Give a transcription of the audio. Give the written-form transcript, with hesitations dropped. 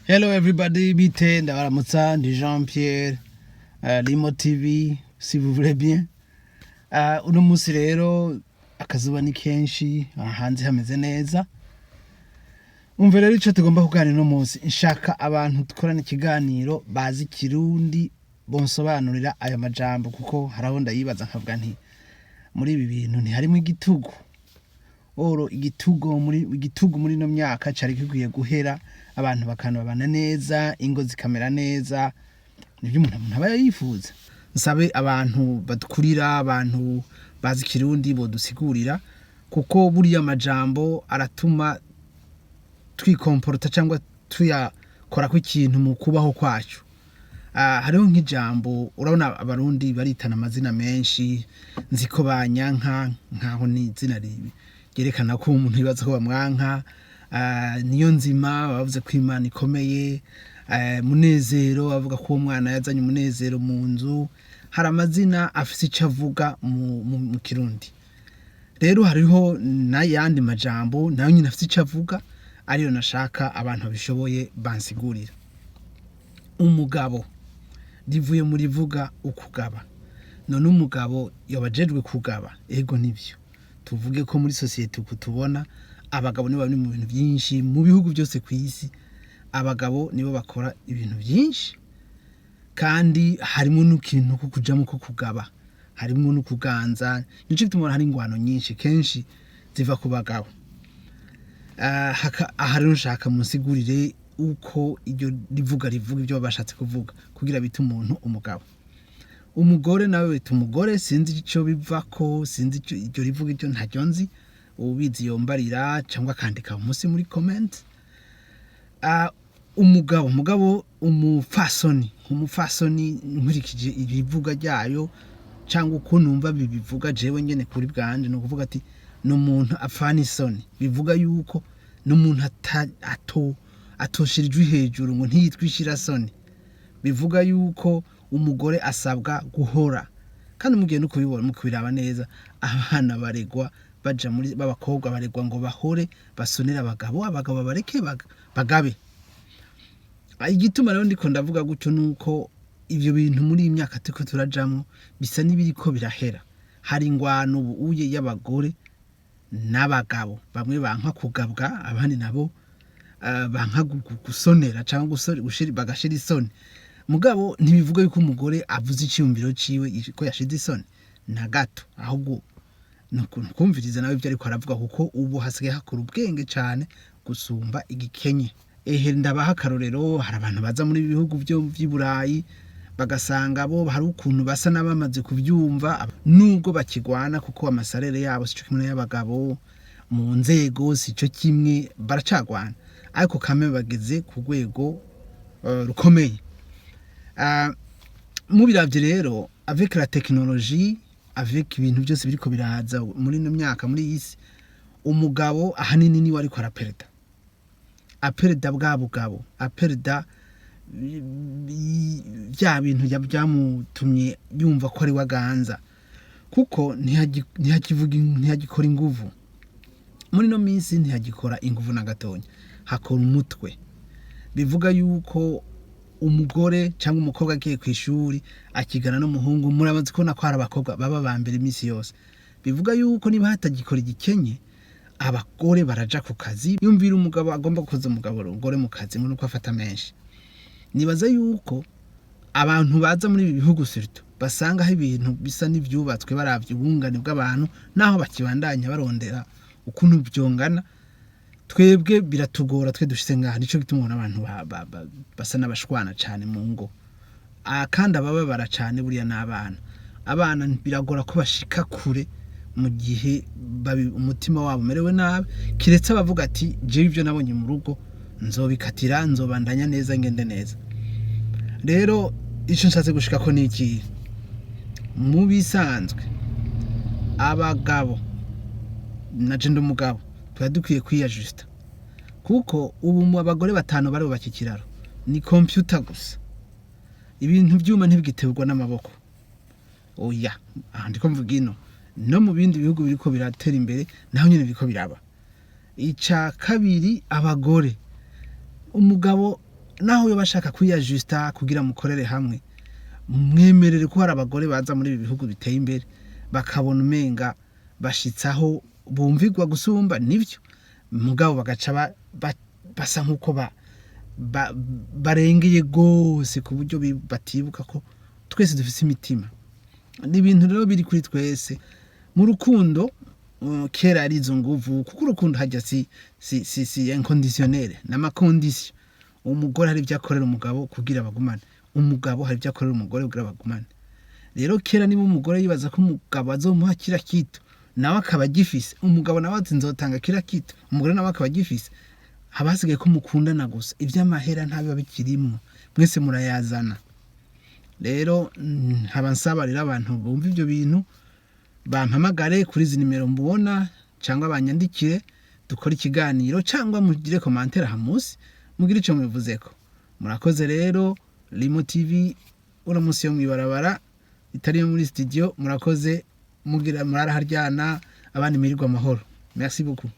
Hello everybody, bite? Ndabaramutsa, ndi Jean Pierre, Limo TV si vous voulez bien. Uno munsi rero akazuba ni kenshi, aha hanze hameze neza. Umve rero ico tugomba kuganira uno munsi: nshaka abantu dukorana ikiganiro bazi Kirundi bonsobanurira aya majambo, kuko haraho ndayibaza nkavuga nti muri ibi bintu ntiharimo igitugu. Oro igitugu muri igitugu muri no myaka cari kikwiye guhera, abantu bakanabana neza, ingo zikamera neza. Nibyo umuntu aba yifuza. Nsabe abantu badukurira, abantu bazi Kirundi, bodusigurira, kuko buriya majambo aratuma twikomporota cyangwa tuyakorako ikintu mu kubaho kwacu. Hariho nk'ijambo, urabona Abarundi baritana amazina menshi. Nzi ko banyanka nkaho ni izina ryerekana ko umuntu yibaza ko bamwanka. Niyo nzima bavuze ko Imana ikomeye. Munezero bavuga ko uwo mwana yazanye umunezero mu nzu. Hari amazina afise ico avuga mu Kirundi. Rero hariho n'ayandi majambo nayo nyine afise ico avuga, ariyo nashaka abantu babishoboye bansigurira. Umugabo rivuye mu rivuga ukugaba. None umugabo yoba ajejwe kugaba? Ego nivyo, tuvuge ko muri société uku tubona abagabo nibo bari mu bintu byinshi. Mu bihugu byose ku isi abagabo nibo bakora ibintu byinshi, kandi harimo n'ikintu ko kujamo ko kugaba, harimo no kuganza. Nico gituma hari ingwano nyinshi kenshi ziva ku bagabo. Aha rero nshaka munsigurire uko iryo rivuga rivuga, ibyo bashatse kuvuga kugira bite umuntu umugabo. Umugore nawe bita umugore, sinzi icyo bivako, sinzi icyo iryo rivuga, iryo ntaryo nzi. Ubizi yombarira cyangwa akandika munsi muri comment. Umugabo umupfasoni nkurikije ibivuga ryayo cyangwa uko numva bibivuga jewe nyene kuri bwanje, ni ukuvuga ati ni umuntu apfana isoni. Bivuga yuko ni umuntu atoshira ijwi hejuru ngo ntiyitwe ishirasoni. Bivuga yuko umugore asabwa guhora, kandi mugiye no kubibona, mukubiraba neza, abana baregwa baja muri b'abakobwa baregwa ngo bahore basonera abagabo, abagabo bareke bagabe. Igituma rero ndiko ndavuga gutyo nuko ivyo bintu muri iyi myaka turiko turajamwo bisa n'ibiriko birahera. Hari ingwano ubu uye y'abagore n'abagabo, bamwe banka kugabwa, abandi nabo banka gusonera cyangwa bagashira isoni. Mugabo ntibivuga yuko umugore avuze iciyumviro ciwe ko yashize isoni na gato, ahubwo ni ukumviriza nawe ibyo ariko aravuga, kuko ubu hasigaye hakora ubwenge cyane gusumba igikenye. Ehe, ndabaha akarorero: hari abantu baza muri ibi bihugu byo vy'i Burayi, bagasanga bo hari ukuntu basa n'abamaze kubyumva, nubwo bakigwana, kuko ama salaires yabo sico kimwe n'ay'abagabo, mu nzego sico kimwe, baracagwana, ariko kame bageze ku rwego rukomeye. Mubiravye rero avec la technologie, avec ibintu byose biriko biraza muri ino myaka, muri iyi si, umugabo ahanini niwe ariko araperda, aperda bwa bugabo, aperda bya bintu byamutumye yumva ko ari we aganza, kuko ntihakivuga, ntihagikora inguvu muri ino minsi, ntihagikora inguvu na gatonya, hakora umutwe. Bivuga yuko umugore cyangwa umukobwa agiye ku ishuri akigana n'umuhungu, murabazi kubona ko hari abakobwa baba ba mbere iminsi yose. Bivuga yuko niba hatagikora igikenye, abagore baraja ku kazi. Yumvira umugabo agomba gukoza umugabo umugore mu kazi ngo nuko afata menshi. Nibaza yuko abantu baza muri ibi bihugu surtout basanga aho ibintu bisa n'ivyubatswe, baravye ubungane bw'abantu naho bakibandanya barondera ukuntu vyongana, twebwe biratugora. Twe dushitse ngaha, nico gituma ubona abantu basa n'abashwana cane mu ngo. Kandi abababara cane buriya n'abana. Abana biragora ko bashika kure mu gihe umutima wabo umerewe nabi, kiretse abavuga ati jewe ibyo nabonye mu rugo nzobikatira, nzobandanya neza, ngende neza. Rero ico nshatse gushika ko ni iki: mu bisanzwe abagabo, naje ndi umugabo, tuba dukwiye kwiyajusta, kuko ubu mu abagore batanu barubaka ikiraro ni computer gusa. Ibintu byuma ntibigiterwa n'amaboko, oya. Aha ndiko mvuga ino, no mu bindi bihugu biriko biratera imbere naho nyene biriko biraba. Ica kabiri, abagore, umugabo naho yoba ashaka kwiyajusta kugira mukorere hamwe, mwemerere ko hari abagore baza muri ibi bihugu biteye imbere bakabona umenga bashitse aho bumvigwa gusumba. Nivyo, mugabo bagaca basa nk'uko barengeye gose, ku buryo batibuka ko twese dufise imitima. Ni ibintu rero biri kuri twese mu rukundo. Kera ari izo nguvu, kuko urukundo hajya si inconditionnel, n'ama conditions. Umugore hari ibyo akorera umugabo kugira bagumane, umugabo hari ibyo akorera umugore kugira bagumane. Rero kera niba umugore yibaza ko umugabo azomuha kira kitu, nawe akaba agifise, umugabo nawe ati nzotanga kira kitu, umugore nawe akaba agifise, haba hasigaye ko mukundana gusa. Iby'amahera ntabiba bikirimwo, mwese murayazana. Rero nkaba nsaba rero abantu bumva ibyo bintu bampamagare kuri izi nimero mubona, cyangwa banyandikire dukore ikiganiro, cyangwa mugire commentaire aha munsi, mugire icyo mubivuzeko. Murakoze. Rero Limo TV uno munsi yo mwibarabara itari iyo muri studio. Murakoze, mugira murara haryana, abandi mirirwa amahoro. Merci beaucoup.